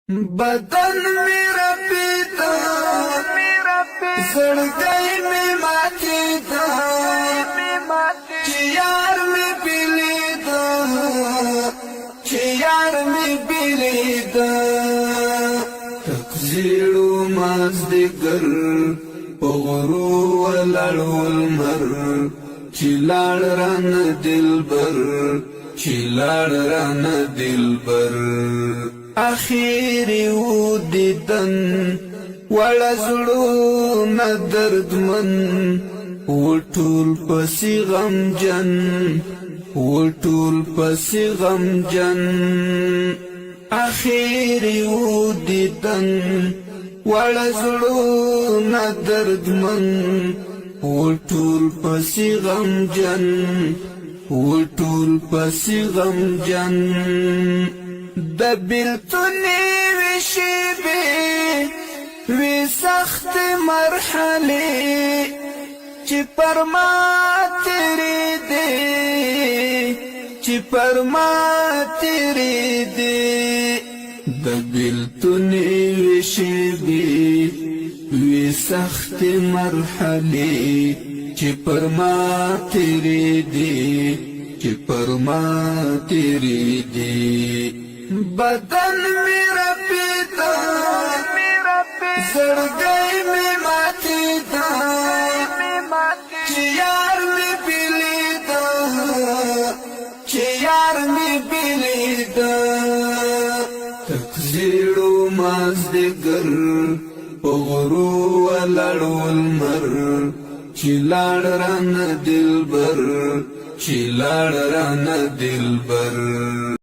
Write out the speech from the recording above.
بدن می رپیدا، زړګی می ماتیدا، چې یار می پیلیدا، چې یار می پیلیدا. تک زیړو مازدیګر، په غرو ولاړ لمر، چې لاړ رانه دلبر، چې لاړ رانه دلبر. اخیری و دیدن، وړه زړونه دردمن، وټول پسی غم جن، وټول پسی غم جن. اخیری و دیدن، وړه زړونه دردمن، وټول پسی غم جن، وټول پسی غم جن. د بیلتونی وشي به وی سخت مرحله، چې پرما تیرې دي، چې پرما تیرې دي. د بیلتونی وشي به وی سخت مرحله، چې پرما تیرې دي، چې پرما تیرې دي. بدن می رپیدا، زړګی می ماتیدا، چې یار می پیلیدا، چې یار می پیلیدا. تک زیړو مازدیګر، په غرو ولاړ لمر، چې لاړ رانه دلبر، چې لاړ رانه دلبر.